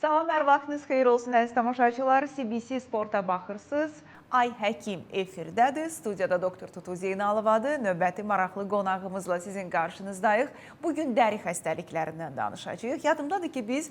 Salam, hər vaxtınız xeyir olsun əziz tamaşaçılar. CBC Sporta baxırsınız. Ay Həkim efirdədir. Studiyada doktor Tutu Zeynalovadır. Növbəti maraqlı qonağımızla sizin qarşınızdayıq. Bugün dəri xəstəliklərindən danışacağıq. Yadımdadır ki, biz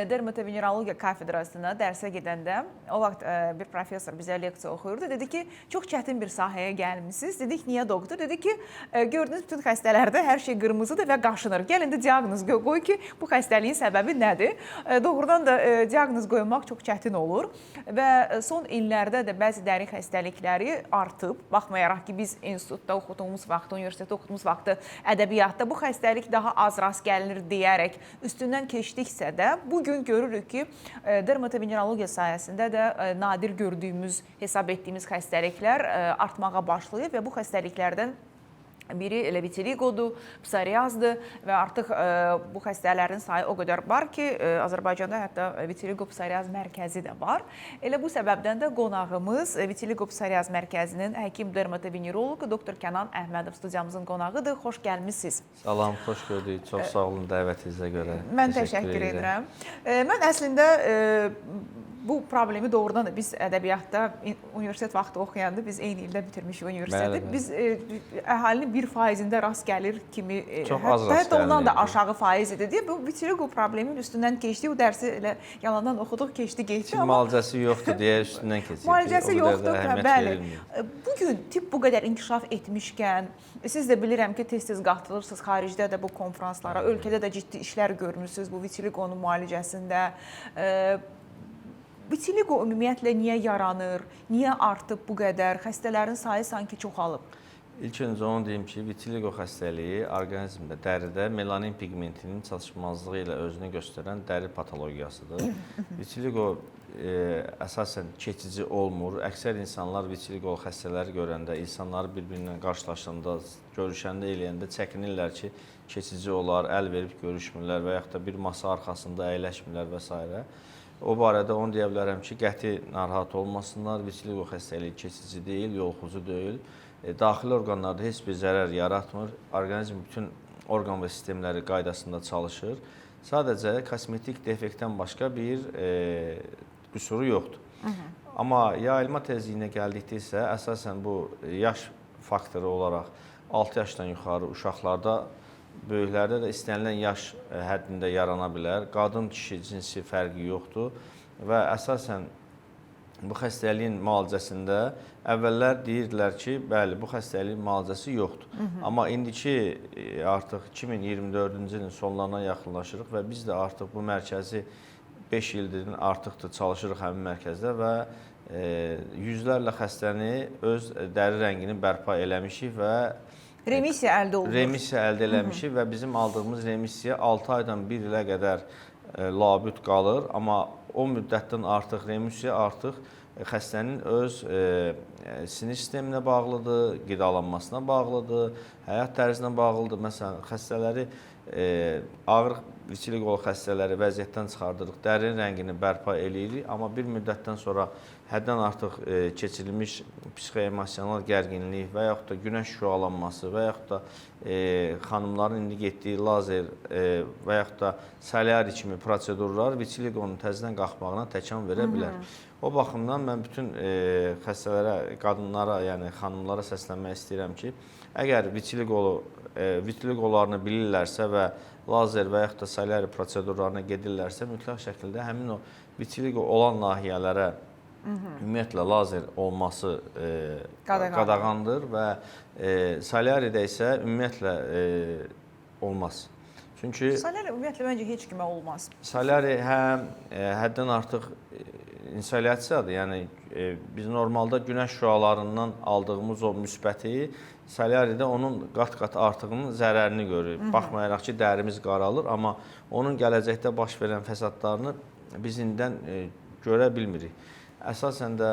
dermatovenerologiya kafedrasına dərsə gedəndə o vaxt bir professor bizə leksiya oxuyurdu. Dedi ki, çox çətin bir sahəyə gəlmisiniz. Dedik, niyə doktor? Dedi ki, gördüyünüz bütün xəstələrdə hər şey qırmızıdır və qaşınır. Gəl indi diaqnoz qoy ki, bu xəstəliyin səbəbi nədir? Doğrudan da diaqnoz qoymaq çox çətin olur və son illərdə də bəzi dəri xəstəlikləri artıb. Baxmayaraq ki, biz institutda oxuduğumuz vaxtı, universitetdə oxuduğumuz vaxtı ədəbiyyatda bu xəstəlik daha az rast gəlinir deyərək üstündən keçdiksə də, bu gün görürük ki, dermatovenerologiya sayəsində də nadir gördüyümüz, hesab etdiyimiz xəstəliklər artmağa başlayıb və bu xəstəliklərdən biri elə vitiligodur, psoriazdır və artıq bu xəstələrin sayı o qədər var ki, Azərbaycanda hətta vitiligo psoriaz mərkəzi də var. Elə bu səbəbdən də qonağımız vitiligo psoriaz mərkəzinin həkim dermatoveneroloqu doktor Kənan Əhmədov studiyamızın qonağıdır. Xoş gəlmisiniz. Salam, xoş gördük. Çox sağ olun dəvətinizə görə. Mən təşəkkür edirəm. Mən əslində bu problemi doğrudan da biz ədəbiyyatda universitet vaxtı oxuyanda biz eyni ildə bitirmişik universiteti. Bəli, bəli. Biz əhalinin 1%-ində rast gəlir kimi, çox az rast hətta ondan da gəlinirdi. Aşağı faiz idi deyə bu vitiligo problemin üstündən keçdi. O dərsi elə yalandan oxuduq, keçdi, getdi. Amma Müalicəsi yoxdur deyə üstündən keçirdi. Müalicəsi yoxdur, bəli. Verilmir. Bu gün tibb bu qədər inkişaf etmişkən, siz də bilirəm ki, tez-tez qatılırsınız xaricdə də bu konfranslara, ölkədə də ciddi işlər görmüsünüz bu vitiligonun müalicəsində. Vitiligo ümumiyyətlə niyə yaranır? Niyə artıb bu qədər? Xəstələrin sayı sanki çoxalıb. İlk öncə onu deyim ki, vitiligo xəstəliyi orqanizmdə, dəridə melanin piqmentinin çatışmazlığı ilə özünü göstərən dəri patologiyasıdır. Vitiligo əsasən keçici olmur. Əksər insanlar vitiligo xəstələri görəndə, insanları bir-birinə qarşılaşanda, görüşəndə, eləyəndə çəkinirlər ki, keçici olar, əl verib görüşmürlər və yaxud da bir masa arxasında əyləşmirlər və s. O barədə onu deyə bilərəm ki, qəti narahat olmasınlar. Vitiligo xəstəliyi keçici deyil, yolxucu deyil. Daxili orqanlarda heç bir zərər yaratmır. Orqanizm bütün orqan və sistemləri qaydasında çalışır. Sadəcə kosmetik defektdən başqa bir qüsuru yoxdur. Amma yayılma tezliyinə gəldikdə isə əsasən bu yaş faktoru olaraq 6 yaşdan yuxarı uşaqlarda, böyüklərdə də istənilən yaş həddində yarana bilər. Qadın-kişi cinsi fərqi yoxdur və əsasən bu xəstəliyin müalicəsində əvvəllər deyirdilər ki, bəli, bu xəstəliyin müalicəsi yoxdur. Amma indiki artıq 2024-cü ilin sonlarına yaxınlaşırıq və biz də artıq bu mərkəzi 5 ildir artıqdır çalışırıq həmin mərkəzdə və yüzlərlə xəstəni öz dəri rəngini bərpa eləmişik və remissiya əldə olunur. Remissiya əldə eləmişik və bizim aldığımız remissiya 6 aydan 1 ilə qədər labüd qalır, amma o müddətdən artıq remissiya artıq xəstənin öz sinir sisteminə bağlıdır, qidalanmasına bağlıdır, həyat tərzinə bağlıdır. Məsələn, xəstələri ağır vitiligo xəstələri vəziyyətdən çıxardırıq, dərinin rəngini bərpa eləyirik, amma bir müddətdən sonra həddən artıq keçirilmiş psixoemosional gərginlik və yaxud da günəş şüalanması və yaxud da xanımların indi getdiyi lazer və yaxud da solari kimi prosedurlar vitiligonun təzədən qalxmağına təkan verə bilər. O baxımdan mən bütün xəstələrə, qadınlara, yəni xanımlara səslənmək istəyirəm ki, əgər vitiligolarını bilirlərsə və lazer və yaxud da solari prosedurlarına gedirlərsə, mütləq şəkildə həmin o vitiligo olan nahiyələrə ümumiyyətlə lazer olması qadağandır və solaridə isə ümumiyyətlə olmaz. Çünki solari ümumiyyətlə məncə heç kimə olmaz. Solari həm həddən artıq insolyasiyadır. Yəni biz normalda günəş şüalarından aldığımız o müsbəti solaridə onun qat-qat artığının zərərini görürük. Baxmayaraq ki, dərimiz qaralır, amma onun gələcəkdə baş verən fəsadlarını biz indidən görə bilmirik. Əsasən də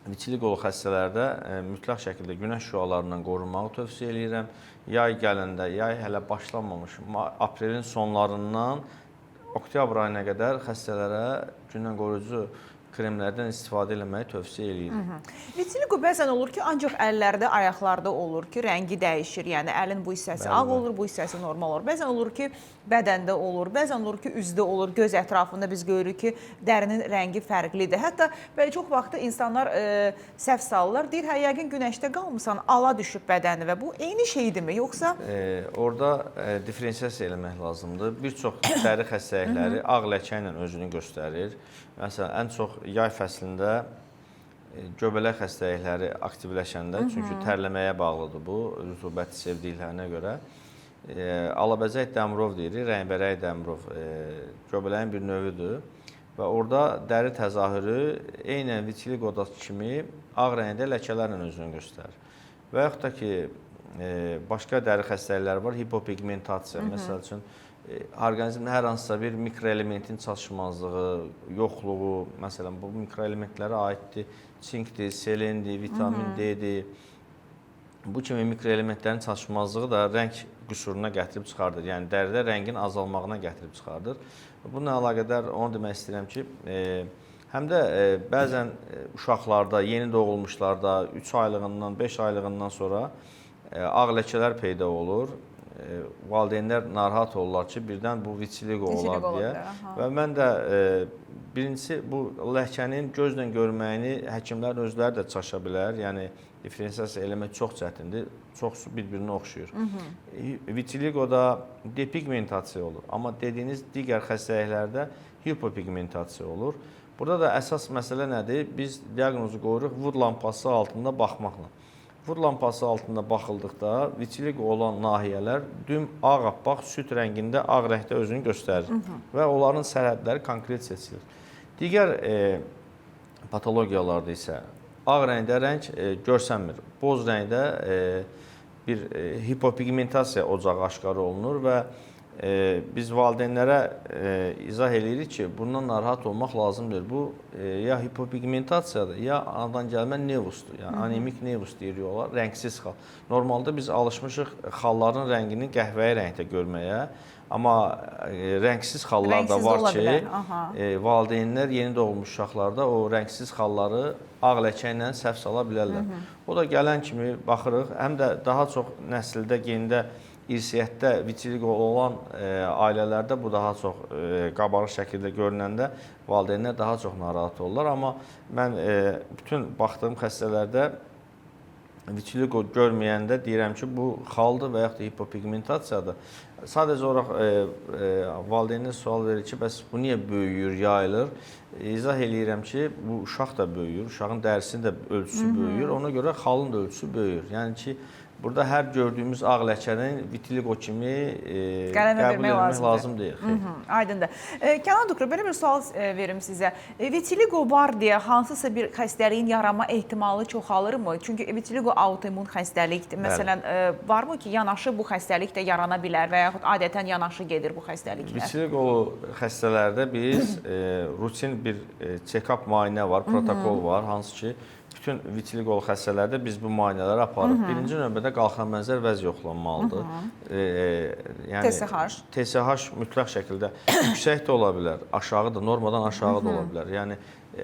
vitiligo xəstələrdə mütləq şəkildə günəş şüalarından qorunmağı tövsiyə eləyirəm. Yay gələndə, yay hələ başlanmamış, aprelin sonlarından oktyabr ayına qədər xəstələrə gündən qoruyucu kremlərdən istifadə eləməyi tövsiyə eləyirik. Vitiligo bəzən olur ki, ancaq əllərdə, ayaqlarda olur ki, rəngi dəyişir. Yəni əlin bu hissəsi ağ olur, bu hissəsi normal olur. Bəzən olur ki, bədəndə olur, bəzən olur ki, üzdə olur, göz ətrafında biz görürük ki, dərinin rəngi fərqlidir. Hətta belə çox vaxtı insanlar səhv salırlar, deyir, hə, yəqin günəşdə qalmısan, ala düşüb bədəni və bu eyni şeydirmi, yoxsa? Orada diferensiasiya eləmək lazımdır. Bir çox dəri xəstəlikləri ağ ləkə ilə özünü göstərir. Məsələn, ən çox yay fəslində göbələk xəstəlikləri aktivləşəndə, çünki tərləməyə bağlıdır bu, rütubəti sevdiklərinə görə. Alabəzək dəmrov deyirik, rəngbərəng dəmrov göbələyin bir növüdür və orada dəri təzahürü eynən vitiligoda kimi ağ rəngdə ləkələrlə özünü göstərir. Və yaxud da ki, başqa dəri xəstəlikləri var, hipopigmentasiya. Məsəl üçün, orqanizmdə hər hansısa bir mikroelementin çatışmazlığı, yoxluğu, məsələn, bu mikroelementlərə aiddir, çinkdir, selendir, vitamin D-dir. Bu kimi mikroelementlərin çatışmazlığı da rəng qüsuruna gətirib çıxardır. Yəni, dəridə rəngin azalmağına gətirib çıxardır. Bununla əlaqədar onu demək istəyirəm ki, həm də bəzən uşaqlarda, yeni doğulmuşlarda 3 aylığından, 5 aylığından sonra ağ ləkələr peyda olur. Valideynlər narahat olurlar ki, birdən bu vitiligo olar deyə. Və mən də birincisi bu ləkənin gözlə görməyini həkimlər özləri də çaşa bilər. Yəni diferensiasiya eləmək çox çətindir. Çoxsu bir-birinə oxşuyur. Vitiligoda depigmentasiya olur. Amma dediyiniz digər xəstəliklərdə hipopigmentasiya olur. Burada da əsas məsələ nədir? Biz diaqnozu qoyuruq Wood lampası altında baxmaqla. Wood lampası altında baxıldıqda vitiligo olan nahiyələr düm ağappaq süd rəngində ağ rəngdə özünü göstərir və onların sərhədləri konkret seçilir. Digər patologiyalarda isə ağ rəngdə rəng görsənmir. Boz rəngdə bir hipopigmentasiya ocağı aşkar olunur və biz valideynlərə izah eləyirik ki, bundan narahat olmaq lazımdır. Bu ya hipopigmentasiyadır, ya anadan gəlmə nevusdur. Yəni anemik nevus deyirik olar, rəngsiz xal. Normalda biz alışmışıq xalların rəngini qəhvəyi rəngdə görməyə, amma rəngsiz xallar da var ki, valideynlər yeni doğulmuş uşaqlarda o rəngsiz xalları ağ ləkə ilə səhv sala bilərlər. O da gələn kimi baxırıq, həm də daha çox nəsildə, gendə, irsiyyətdə vitiligo olan ailələrdə bu daha çox qabarıq şəkildə görünəndə valideynlər daha çox narahat olurlar. Amma mən bütün baxdığım xəstələrdə vitiligo görməyəndə deyirəm ki, bu xaldır və yaxud da hipopigmentasiyadır. Sadəcə olaraq valideynlər sual verir ki, bəs bu niyə böyüyür, yayılır? İzah eləyirəm ki, bu uşaq da böyüyür, uşağın dərisinin də ölçüsü böyüyür, ona görə xalın da ölçüsü böyüyür. Yəni ki, burada hər gördüyümüz ağ ləkənin vitiligo kimi qəbul etmək lazım deyil. Aydındır. Kənan doktor, belə bir sual verim sizə. Vitiligo var deyə hansısa bir xəstəliyin yaranma ehtimalı çoxalırmı? Çünki vitiligo autoimmun xəstəlikdir. Məsələn, varmı ki, yanaşı bu xəstəlik də yarana bilər və yaxud adətən yanaşı gedir bu xəstəliklər? Vitiligo xəstələrdə biz rutin bir check-up müayinə var, protokol var, hansı ki, bütün vitiligolu xəstələrdə biz bu müayinələri aparırıq. Birinci növbədə qalxanabənzər vəz yoxlanmalıdır. Yəni, TSH. TSH mütləq şəkildə yüksək də ola bilər, aşağı da, normadan aşağı da ola bilər. Yəni,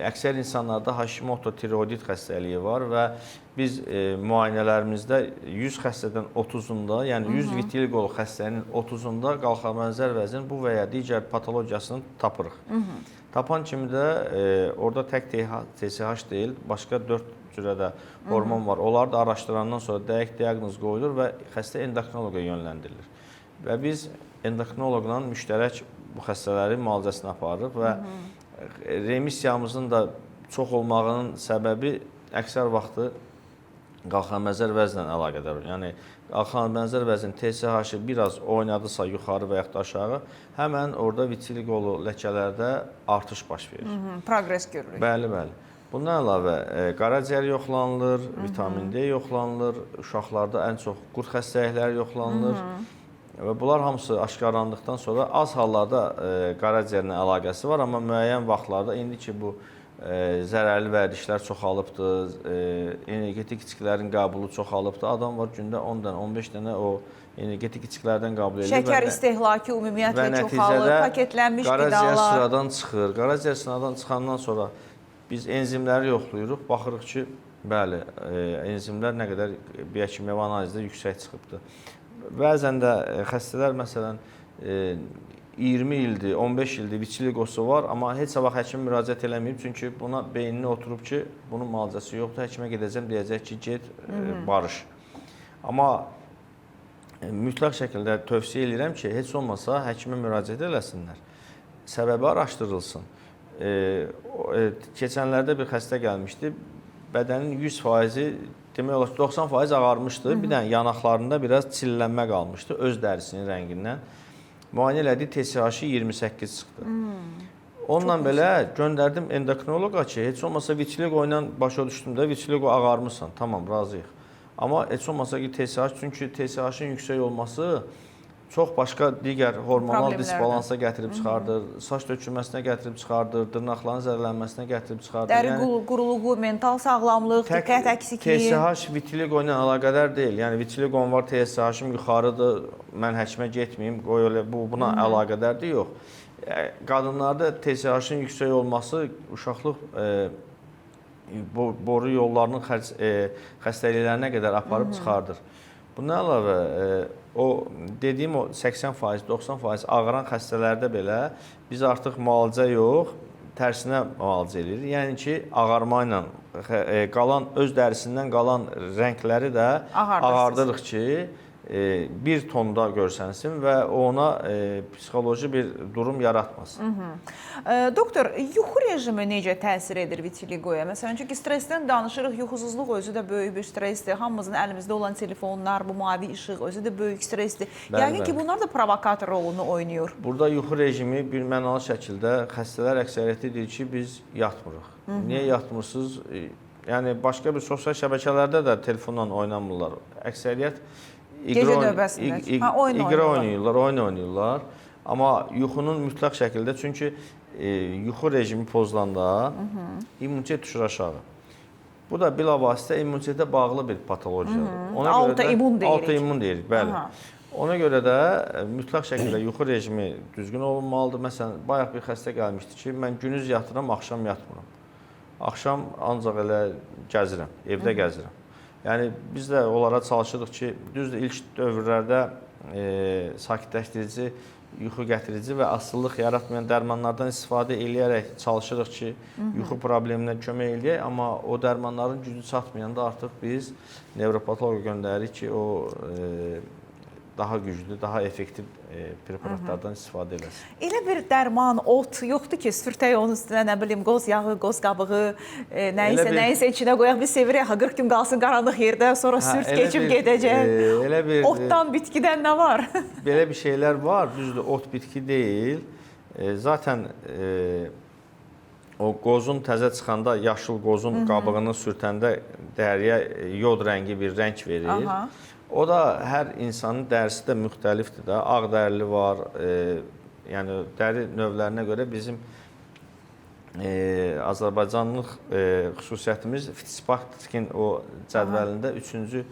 əksər insanlarda Hashimoto tiroidit xəstəliyi var və biz müayinələrimizdə 100 xəstədən 30-unda, yəni 100 vitiligolu xəstənin 30-unda qalxanabənzər vəzin bu və ya digər patologiyasını tapırıq. Tapan kimi də orada tək TSH deyil, başqa 4 cürə də hormon var. Onları da araşdırandan sonra dəqiq diaqnoz qoyulur və xəstə endokrinoloqa yönləndirilir. Və biz endokrinoloqla müştərək bu xəstələrin müalicəsini aparırıq və remissiyamızın da çox olmağının səbəbi əksər vaxtı qalxanabənzər vəzlə əlaqədar olur. Yəni, qalxanabənzər vəzin TSH-ı biraz oynadısa yuxarı və yaxud da aşağı, həmən orada vitiligolu ləkələrdə artış baş verir. Proqres görürük. Bəli, bəli. Bundan əlavə qaraciyər yoxlanılır, vitamin D yoxlanılır, uşaqlarda ən çox qurd xəstəlikləri yoxlanılır. Və bunlar hamısı aşkarlandıqdan sonra az hallarda qaraciyərlə əlaqəsi var, amma müəyyən vaxtlarda indi ki bu zərərli vərdişlər çoxalıbdır, energetik içkilərin qəbulu çoxalıbdır. Adam var gündə 10 dənə, 15 dənə o energetik içkilərdən qəbul edir. Şəkər istehlakı ümumiyyətlə çoxalır, paketlənmiş qidalar. Qaraciyər sıradan çıxır. Qaraciyər sıradan çıxandan sonra Biz enzimləri yoxlayırıq, baxırıq ki, bəli, enzimlər nə qədər biokimyəvi analizdə yüksək çıxıbdır. Bəzən də xəstələr məsələn 20 ildir, 15 ildir vitiligosu var, amma heç vaxt həkim müraciət eləməyib, çünki buna beyninə oturub ki, bunun müalicəsi yoxdur, həkimə gedəcəm, deyəcək ki, get, barış. Amma mütləq şəkildə tövsiyə eləyirəm ki, heç olmasa həkimə müraciət eləsinlər. Səbəbi araşdırılsın. Keçənlərdə bir xəstə gəlmişdi, bədənin 100%-i, demək olar ki, 90% ağarmışdı, bir dənə yanaqlarında biraz çillənmə qalmışdı öz dərisinin rəngindən. Müayinə elədik, TSH-ı 28 çıxdı. Onunla belə göndərdim endokrinoloqa ki, heç olmasa vitiligo ilə başa düşdüm də, vitiligo ağarmısan, tamam, razıyıq. Amma heç olmasa ki, TSH, çünki TSH-ın yüksək olması çox başqa digər hormonal disbalansa gətirib çıxardır, saç tökülməsinə gətirib çıxardır, dırnaqların zərərlənməsinə gətirib çıxardır. Dəri quruluğu, mental sağlamlıq, diqqət əksikliyi. TSH vitiligo ilə əlaqədar deyil. Yəni vitiligon var, TSH-ım yuxarıdır, mən həkimə getməyim, qoy elə bu buna əlaqədardır, yox. Qadınlarda TSH-ın yüksək olması uşaqlıq boru yollarının xəstəliklərinə qədər aparıb çıxardır. Bundan əlavə, o dediyim o 80%, 90% ağıran xəstələrdə belə biz artıq müalicə yox, tərsinə müalicə eləyirik. Yəni ki, ağarma ilə qalan, öz dərisindən qalan rəngləri də ağardırıq ki, bir tonda görsənsin və ona psixoloji bir durum yaratmasın. Doktor, yuxu rejimi necə təsir edir vitiligoya? Məsələn, çünki stressdən danışırıq, yuxusuzluq özü də böyük bir stressdir. Hamımızın əlimizdə olan telefonlar, bu mavi işıq özü də böyük stressdir. Yəqin ki, bunlar da provokator rolunu oynayır. Burada yuxu rejimi bir mənalı şəkildə xəstələr əksəriyyəti deyir ki, biz yatmırıq. Niyə yatmırsınız? Yəni, başqa bir sosial şəbəkələrdə də telefonla oynamırlar. Əksəriyyət gecə növbəsində iqra oynayırlar, oyun oynayırlar. Amma yuxunun mütləq şəkildə, çünki yuxu rejimi pozulanda immunitet düşür aşağı. Bu da bilavasitə immunitetə bağlı bir patologiyadır. Autoimmun deyirik. Autoimmun deyirik, bəli. Ona görə də mütləq şəkildə yuxu rejimi düzgün olunmalıdır. Məsələn, bayaq bir xəstə gəlmişdi ki, mən gündüz yatıram, axşam yatmıram. Axşam ancaq elə gəzirəm, evdə gəzirəm. Yəni, biz də onlara çalışırıq ki, düzdür, ilk dövrlərdə sakitləşdirici, yuxu gətirici və asılılıq yaratmayan dərmanlardan istifadə eləyərək çalışırıq ki, yuxu probleminə kömək eləyək, amma o dərmanların gücü çatmayanda artıq biz nevropatoloqa göndəririk ki, o daha güclü, daha effektiv preparatlardan istifadə eləsin. Elə bir dərman, ot yoxdur ki, sürtək onun üstünə, nə bilim, qoz yağı, qoz qabığı, nəyisə içinə qoyaq, biz sevirik, 40 gün qalsın qaranlıq yerdə, sonra sürt keçib gedəcək. Elə bir, otdan, bitkidən nə var? Belə bir şeylər var, düzdür, ot bitki deyil. Zaten o qozun təzə çıxanda, yaşıl qozun qabığını sürtəndə dəriyə yod rəngi bir rəng verir. O da hər insanın dərisi də müxtəlifdir də. Ağ dərili var, yəni dəri növlərinə görə bizim Azərbaycanlıq xüsusiyyətimiz Fitzpatrick'in o cədvəlində 3-cü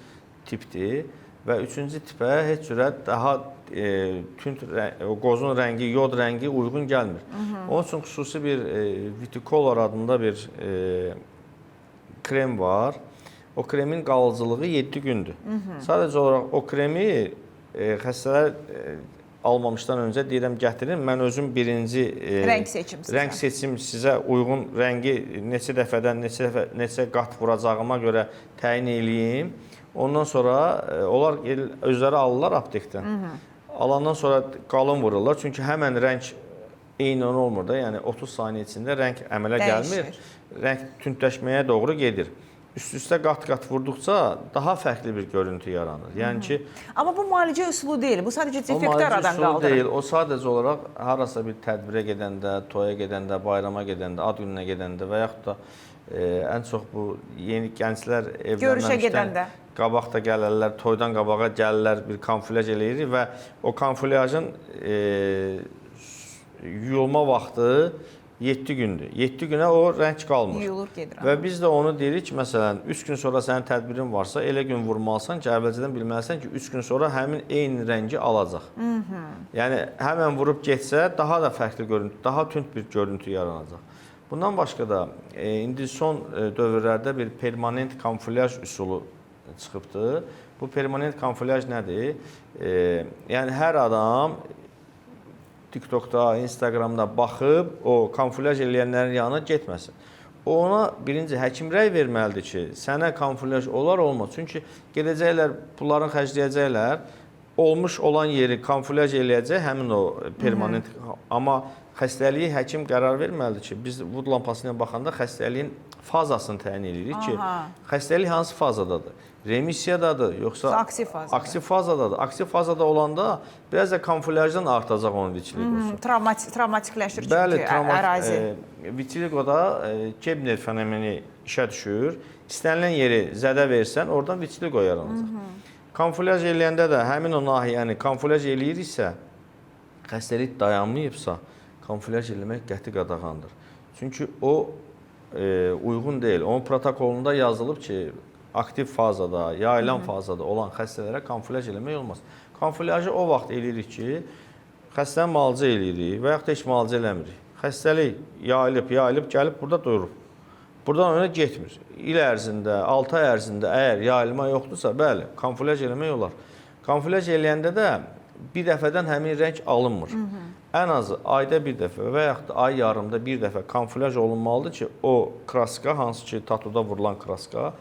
tipdir və 3-cü tipə heç cürə daha tünd, o qozun rəngi, yod rəngi uyğun gəlmir. Onun üçün xüsusi bir Viticolor adında bir krem var. O kremin qalıcılığı 7 gündür. Sadəcə olaraq o kremi xəstələr almamışdan öncə deyirəm, gətirin. Mən özüm birinci rəng seçim sizə. Rəng seçim sizə uyğun rəngi neçə dəfədən, neçə qat vuracağıma görə təyin eləyim. Ondan sonra onlar özləri alırlar aptekdən. Alandan sonra qalın vururlar. Çünki həmən rəng eyni olmur da. Yəni 30 saniyə içində rəng əmələ gəlmir. Rəng tündləşməyə doğru gedir. Üst-üstə qat-qat vurduqca daha fərqli bir görüntü yaranır. Yəni ki, amma bu müalicə üsulu deyil, bu sadəcə defekti aradan qaldırır. Deyil, o sadəcə olaraq harasa bir tədbirə gedəndə, toya gedəndə, bayrama gedəndə, ad gününə gedəndə və yaxud da ən çox bu yeni gənclər evlənməmişdən qabaq da gələrlər, toydan qabağa gəlirlər, bir kamuflyaj eləyirik və o kamuflyajın yuyulma vaxtı 7 gündür. 7 günə o rəng qalmır. Yuyulur gedir. Və biz də onu deyirik ki, məsələn, 3 gün sonra sənin tədbirin varsa, elə gün vurmalısan ki, əvvəlcədən bilməlisən ki, 3 gün sonra həmin eyni rəngi alacaq. Yəni, həmən vurub getsə, daha da fərqli görüntü, daha tünd bir görüntü yaranacaq. Bundan başqa da indi son dövrlərdə bir permanent kamuflyaj üsulu çıxıbdır. Bu permanent kamuflyaj nədir? Yəni hər adam TikTokda, Instagramda baxıb o kamuflyaj eləyənlərin yanına getməsin. Ona birinci həkim rəy verməlidir ki, sənə kamuflyaj olar, olmaz. Çünki gedəcəklər, pullarını xərcləyəcəklər, olmuş olan yeri kamuflyaj eləyəcək, həmin o permanent. Amma xəstəliyi həkim qərar verməlidir ki, biz Wood lampası ilə baxanda xəstəliyin fazasını təyin edirik ki, xəstəlik hansı fazadadır? Remissiyadadır, yoxsa aktiv fazada? Aktiv fazadadır. Aktiv fazada olanda biraz da kamuflyajdan artacaq onun vitiligosu. Travmatikləşir çünki bəli, ərazi. Vitiligoda Kebner fenomeni işə düşür. İstənilən yeri zədə versən, oradan vitiligo yaranacaq. Kamuflyaj eləyəndə də həmin o nahiyəni kamuflyaj eləyiriksə, xəstəlik dayanmayıbsa, kamuflyaj eləmək qəti qadağandır. Çünki o uyğun deyil. Onun protokolunda yazılıb ki, aktiv fazada, yayılan fazada olan xəstələrə kamuflyaj eləmək olmaz. Kamuflyajı o vaxt eləyirik ki, xəstəni müalicə eləyirik və yaxud da heç müalicə eləmirik. Xəstəlik yayılıb, yayılıb, gəlib burada durub. Buradan önə getmir. İl ərzində, 6 ay ərzində əgər yayılma yoxdursa, bəli, kamuflyaj eləmək olar. Kamuflyaj eləyəndə də bir dəfədən həmin rəng alınmır. Ən azı ayda bir dəfə və yaxud da ay yarımda bir dəfə kamuflyaj olunmalıdır ki, o kraska, hansı ki tatuda vurulan kraska,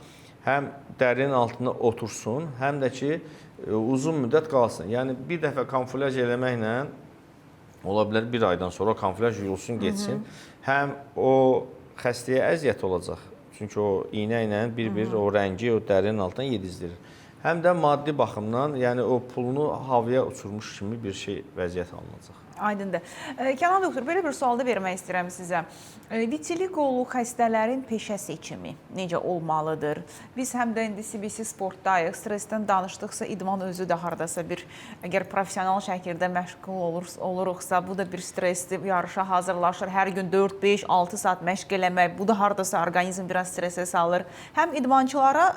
həm dərinin altında otursun, həm də ki uzun müddət qalsın. Yəni bir dəfə kamuflyaj eləməklə ola bilər bir aydan sonra kamuflyaj yuyulsun, getsin. Həm o xəstəyə əziyyət olacaq. Çünki o iynə ilə bir-bir o rəngi o dərinin altından yedizdirir. Həm də maddi baxımdan, yəni o pulunu havaya uçurmuş kimi bir şey vəziyyət alınacaq. Aydındır. Kənan doktor, belə bir sual da vermək istəyirəm sizə. Vitiligolu xəstələrin peşə seçimi necə olmalıdır? Biz həm də indi CBC Sportdayıq, stressdən danışdıqsa idman özü də hardasa bir, əgər professional şəkildə məşğul oluruqsa, bu da bir stressdir, yarışa hazırlaşır, hər gün 4, 5, 6 saat məşq eləmək, bu da hardasa orqanizm biraz stressə salır. Həm idmançılara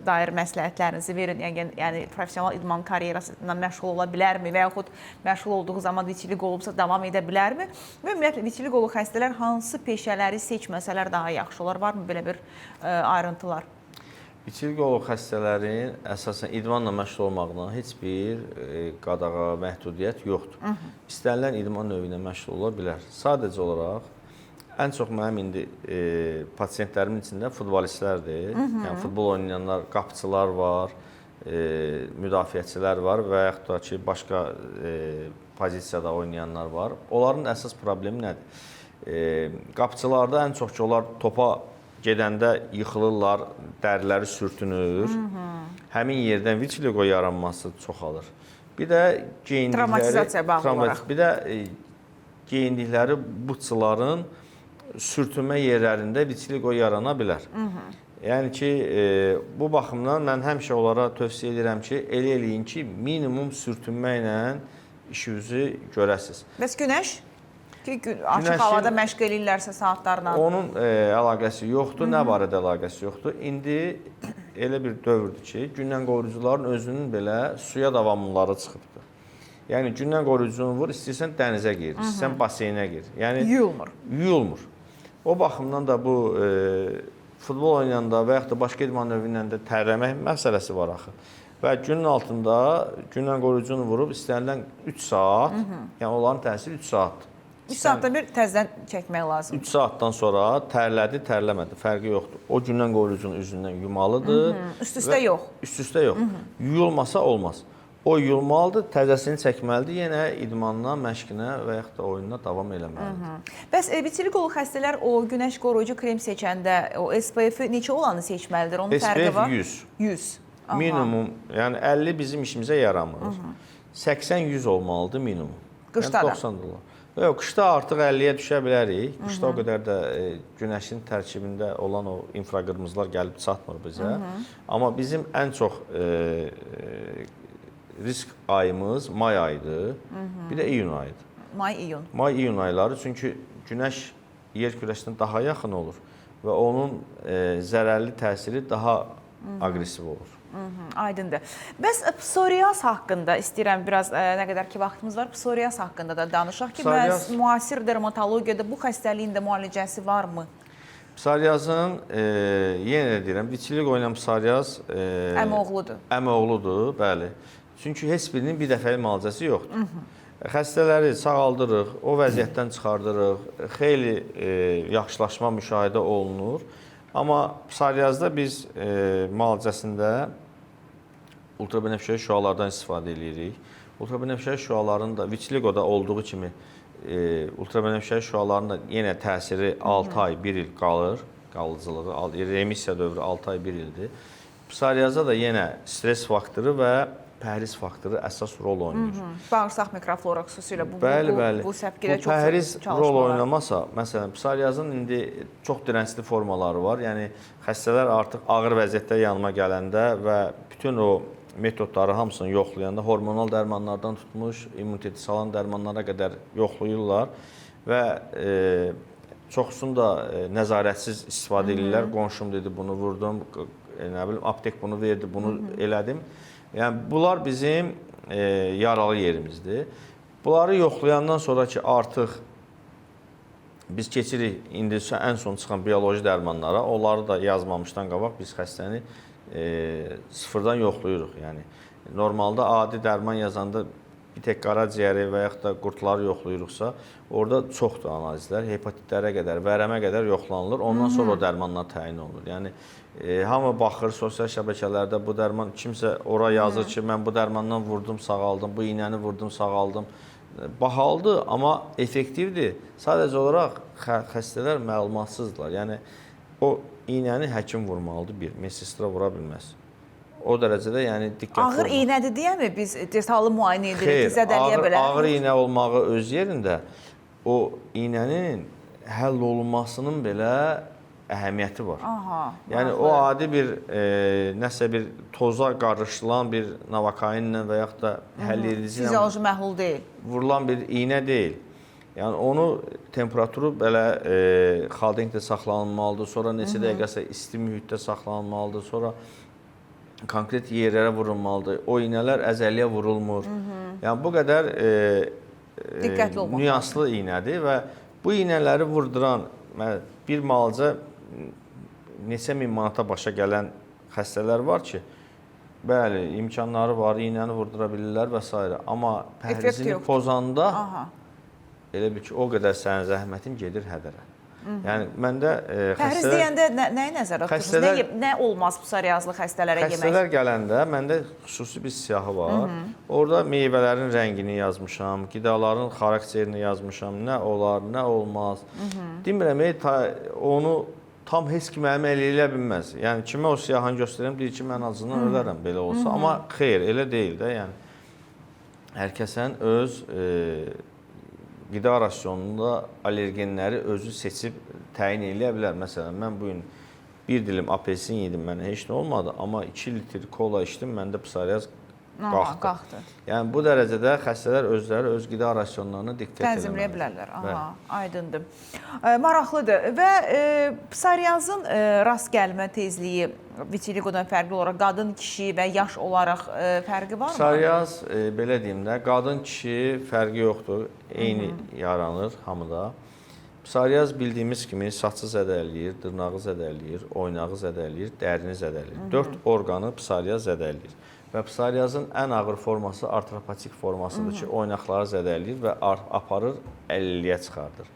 dair məsləhətlərinizi verin, yəni professional idman karyerasından məşğul ola bilərmi və yaxud məşğul olduğu zaman vitiligo olubsa davam edə bilərmi? Və ümumiyyətlə vitiligolu xəstələr hansı peşələri seçməsələr daha yaxşı olar? Varmı belə bir ayrıntılar? Vitiligolu xəstələrin əsasən idmanla məşğul olmağına heç bir qadağa, məhdudiyyət yoxdur. İstənilən idman növü ilə məşğul ola bilər. Sadəcə olaraq ən çox mənim indi pasientlərimin içində futbolistlərdir. Yəni futbol oynayanlar, qapıçılar var, müdafiəçilər var və yaxud da ki, başqa pozisiyada oynayanlar var. Onların əsas problemi nədir? Qapıçılarda ən çox ki, onlar topa gedəndə yıxılırlar, dəriləri sürtünür. Həmin yerdən vitiligo yaranması çoxalır. Bir də geyindikləri... Travmatizasiya bağlı olaraq. Bir də geyindikləri butçuların sürtünmə yerlərində vitiligo yarana bilər. Yəni ki, bu baxımdan mən həmişə onlara tövsiyə edirəm ki, elə eləyin ki, minimum sürtünmə ilə işinizi görəsiniz. Bəs günəş? Ki, açıq havada məşq eləyirlərsə saatlarla. Onun əlaqəsi yoxdur, nə barədə əlaqəsi yoxdur. İndi elə bir dövrdür ki, gündən qoruyucuların özünün belə suya davamlıları çıxıbdır. Yəni gündən qoruyucunu vur, istəyirsən dənizə gir, istəyirsən baseynə gir. Yəni yuyulmur. Yuyulmur. O baxımdan da bu futbol oynayanda və yaxud da başqa idman növü ilə də tərləmək məsələsi var axı. Və günün altında gündən qoruyucunu vurub istənilən 3 saat, yəni onların təsiri 3 saatdır. 3 saatda bir təzədən çəkmək lazımdır. 3 saatdan sonra tərlədi, tərləmədi, fərqi yoxdur. O gündən qoruyucunun üzündən yumalıdır. Üst-üstə yox. Üst-üstə yox. Yuyulmasa olmaz. O yuyulmalıdır, təzəsini çəkməlidir, yenə idmanına, məşqinə və yaxud da oyununa davam eləməlidir. Bəs vitiligolu xəstələr o günəş qoruyucu krem seçəndə o SPF-i neçə olanı seçməlidir? Onun fərqi var? SPF 100. 100. Minimum, yəni 50 bizim işimizə yaramır. 80-100 olmalıdır minimum. Qışda da? 90 da olar. Yox, qışda artıq 50-yə düşə bilərik. Qışda o qədər də günəşin tərkibində olan o infraqırmızılar gəlib çatmır bizə. Amma bizim ən çox risk ayımız may ayıdır, bir də iyun ayıdır. May, iyun. May, iyun ayları, çünki günəş yer kürəsinə daha yaxın olur və onun zərərli təsiri daha aqressiv olur. Aydındır. Bəs psoriaz haqqında istəyirəm biraz nə qədər ki vaxtımız var, psoriaz haqqında da danışaq ki, bəs müasir dermatologiyada bu xəstəliyin də müalicəsi varmı? Psoriazın yenə də deyirəm, vitiligo ilə psoriaz əmioğludur. Əmioğludur, bəli. Çünki heç birinin bir dəfəlik müalicəsi yoxdur. Xəstələri sağaldırıq, o vəziyyətdən çıxardırıq, xeyli yaxşılaşma müşahidə olunur. Amma psoriazda biz müalicəsində ultrabənövşəyi şüalardan istifadə edirik. Ultrabənövşəyi şüaların da vitiligoda olduğu kimi ultrabənövşəyi şüaların da yenə təsiri 6 ay, 1 il qalır, qalıcılığı, remissiya dövrü 6 ay, 1 ildir. Psoriazda da yenə stres faktoru və pəhriz faktoru əsas rol oynayır. Bağırsaq mikroflora xüsusilə bu, bəli, bu, bəli. bu səpkidə bu çox pəhriz çalışmalar. Rol oynamasa, məsələn, psoriazın indi çox direncli formaları var. Yəni xəstələr artıq ağır vəziyyətdə yanıma gələndə və bütün o metodları hamısını yoxlayanda hormonal dərmanlardan tutmuş, immuniteti salan dərmanlara qədər yoxlayırlar və çoxusunu da nəzarətsiz istifadə edirlər. Qonşum dedi bunu vurdum, nə bilim aptek bunu verdi, bunu elədim. Yəni bunlar bizim yaralı yerimizdir. Bunları yoxlayandan sonra ki artıq biz keçirik indi ən son çıxan bioloji dərmanlara, onları da yazmamışdan qabaq biz xəstəni sıfırdan yoxlayırıq. Yəni normalda adi dərman yazanda bir tək qaraciyəri və yaxud da qurtları yoxlayırıqsa, orada çoxdur analizlər, hepatitlərə qədər, vərəmə qədər yoxlanılır. Ondan sonra o dərmanlar təyin olunur. Yəni hamı baxır sosial şəbəkələrdə bu dərman, kimsə ora yazır ki, mən bu dərmandan vurdum, sağaldım, bu iynəni vurdum, sağaldım. Bahalıdır, amma effektivdir. Sadəcə olaraq xəstələr məlumatsızdırlar. Yəni o iynəni həkim vurmalıdır bir, medsestra vura bilməz. O dərəcədə yəni diqqətli Ağır olmaq. iynədir deyəmi biz detallı müayinə edirik, Xeyr, zədələyə bilər. Ağır iynə olmağı öz yerində o iynənin həll olunmasının belə əhəmiyyəti var. Aha, yəni maraqlı. O adi bir nəsə bir toza qarışılan bir navakainlə və yaxud da həll edici ilə fizioloji məhlul deyil. Vurulan bir iynə deyil. Yəni onu temperaturu belə xolodilnikdə saxlanılmalıdır, sonra neçə dəqiqəsə isti mühitdə saxlanılmalıdır, sonra konkret yerlərə vurulmalıdır. O iynələr əzəliyə vurulmur. Yəni bu qədər diqqətli olmaq nüanslı iynədir və bu iynələri vurduran bir müalicə neçə min manata başa gələn xəstələr var ki, bəli, imkanları var, iynəni vurdura bilirlər və s. Amma pəhrizini pozanda elə bil ki, o qədər sənin zəhmətin gedir hədərə. Yəni məndə pəhriz deyəndə nəyi nəzərdə tutursunuz? Nə olmaz psoriazlı xəstələrə yemək? Xəstələr gələndə məndə xüsusi bir siyahı var. Orada meyvələrin rəngini yazmışam, qidaların xarakterini yazmışam, nə olar, nə olmaz. Demirəm, onu tam heç kim mənim elə eləyə bilməz. Yəni kimə o siyahını göstərəm, deyir ki, mən acından ölərəm belə olsa. Amma xeyr, elə deyil də. Yəni hər kəsən öz qida rasionunda allergenləri özü seçib təyin eləyə bilər. Məsələn, mən bu gün bir dilim apelsin yedim, mənə heç nə olmadı, amma 2 litr kola içdim, məndə psoriaz qalxdı. Yəni bu dərəcədə xəstələr özləri öz qida rasionlarına diqqət eləməlidir. Tənzimləyə bilərlər. Aha, aydındır. Maraqlıdır. Və psoriazın rast gəlmə tezliyi vitiligodan fərqli olaraq qadın, kişi və yaş olaraq fərqi varmı? Psoriaz, belə deyim də, qadın, kişi fərqi yoxdur. Eyni yaranır hamıda. Psoriaz bildiyimiz kimi saçı zədələyir, dırnağı zədələyir, oynağı zədələyir, dərini zədələyir. 4 orqanı psoriaz zədələyir. Və psoriazın ən ağır forması artropatik formasıdır ki, oynaqları zədələyir və aparır, əlilliyə çıxardır.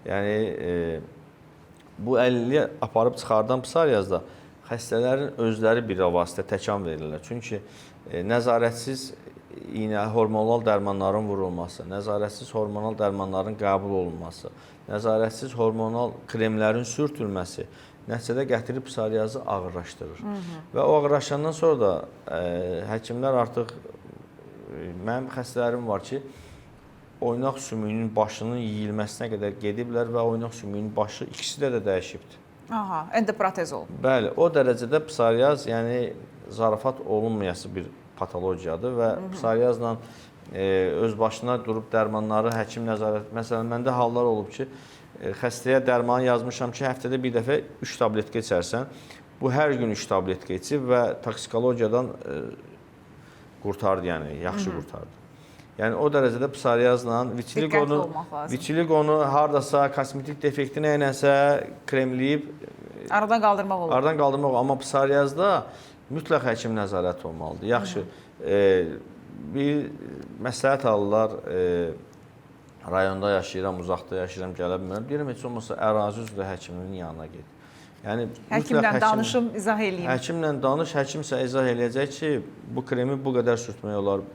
Yəni bu əlilliyə aparıb çıxardan psoriazda xəstələrin özləri bir vasitə təkan verirlər. Çünki nəzarətsiz iynə, hormonal dərmanların vurulması, nəzarətsiz hormonal dərmanların qəbul olunması, nəzarətsiz hormonal kremlərin sürtülməsi nəticədə gətirib psoriazı ağırlaşdırır. Və o ağırlaşandan sonra da həkimlər artıq, mənim xəstələrim var ki, oynaq sümüyünün başının yeyilməsinə qədər gediblər və oynaq sümüyünün başı ikisi də dəyişibdir. Aha, endoprotez olub. Bəli, o dərəcədə psoriaz, yəni zarafat olunmayası bir patologiyadır və psoriazla öz başına durub dərmanları həkim nəzarət... Məsələn, məndə hallar olub ki, xəstəyə dərmanı yazmışam ki, həftədə bir dəfə 3 tabletka içərsən. Bu hər gün 3 tabletka içib və toksikologiyadan qurtardı, yəni yaxşı qurtardı. Yəni o dərəcədə psoriazla vitiligonu hardasa kosmetik defekti nə ilənsə kremləyib aradan qaldırmaq olur. Aradan qaldırmaq olur, amma psoriazda mütləq həkim nəzarəti olmalıdır. Yaxşı, bir məsləhət alırlar, rayonda yaşayıram, uzaqda yaşayıram, gələ bilmirəm. Deyirəm, heç olmasa ərazi üzrə həkiminin yanına get. Yəni həkimlə danışım, izah eləyim. Həkimlə danış, həkim sənə izah eləyəcək ki, bu kremi bu qədər sürtmək olar,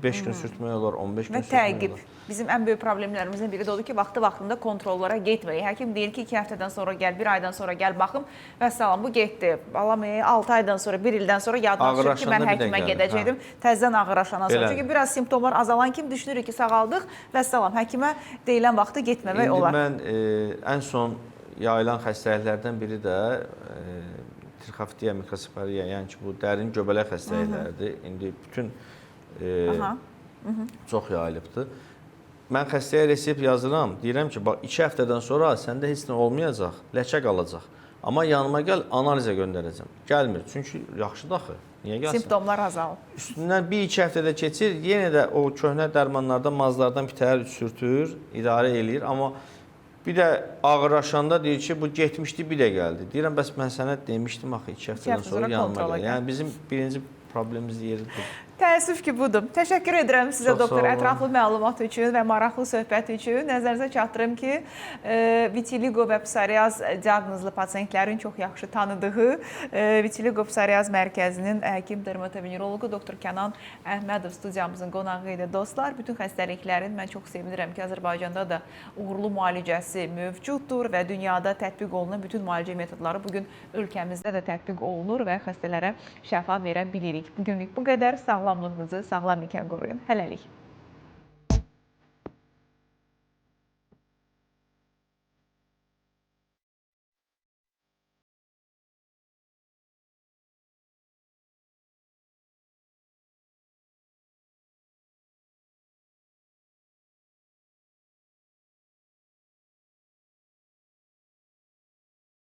5 gün sürtmək olar, 15 gün sürtmək olar. Və təqib. Bizim ən böyük problemlərimizdən biri də odur ki, vaxtı-vaxtında kontrollara getməyik. Həkim deyir ki, 2 həftədən sonra gəl, 1 aydan sonra gəl, baxım və salam, bu getdi. Balam, 6 aydan sonra, 1 ildən sonra yadına düşür ki, mən həkimə gedəcəkdim. Təzədən ağırlaşandan sonra. Çünki biraz simptomlar azalan kimi düşünürük ki, sağaldıq və salam, həkimə deyilən vaxtı getməmək olar. İndi mən ən son yayılan xəstəliklərdən biri də trixofitiya, mikrosefaliya, yəni ki, bu dərin göbələk xəstəlikləridir. İndi bütün çox yayılıbdır. Mən xəstəyə resept yazıram, deyirəm ki, bax 2 həftədən sonra səndə heç nə olmayacaq, ləkə qalacaq. Amma yanıma gəl, analizə göndərəcəm. Gəlmir, çünki yaxşıdır axı. Niyə gəlsin? Simptomlar azalır. Üstündən 1-2 həftədə keçir, yenə də o köhnə dərmanlardan, mazlardan bitər sürtür, idarə eləyir. Amma bir də ağırlaşanda deyir ki, bu getmişdi, bir də gəldi. Deyirəm, bəs mən sənə demişdim axı, 2 həftədən sonra yanıma gəl. Yəni bizim birinci problemimiz yeridir. Təəssüf ki, budur. Təşəkkür edirəm sizə, doktor, ətraflı məlumat üçün və maraqlı söhbət üçün. Nəzərinizə çatdırım ki, vitiligo və psoriaz diaqnozlu pasientlərin çox yaxşı tanıdığı Vitiligo Psoriaz Mərkəzinin həkim dermatoveneroloqu doktor Kənan Əhmədov studiyamızın qonağı idi. Dostlar, bütün xəstəliklərin mən çox sevinirəm ki, Azərbaycanda da uğurlu müalicəsi mövcuddur və dünyada tətbiq olunan bütün müalicə metodları bugün ölkəmizdə də tətbiq olunur və xəstələrə şəfa verə bilirik. Bugünlük bu qədər. Sağlamlığınızı sağlam ikən qoruyun. Hələlik.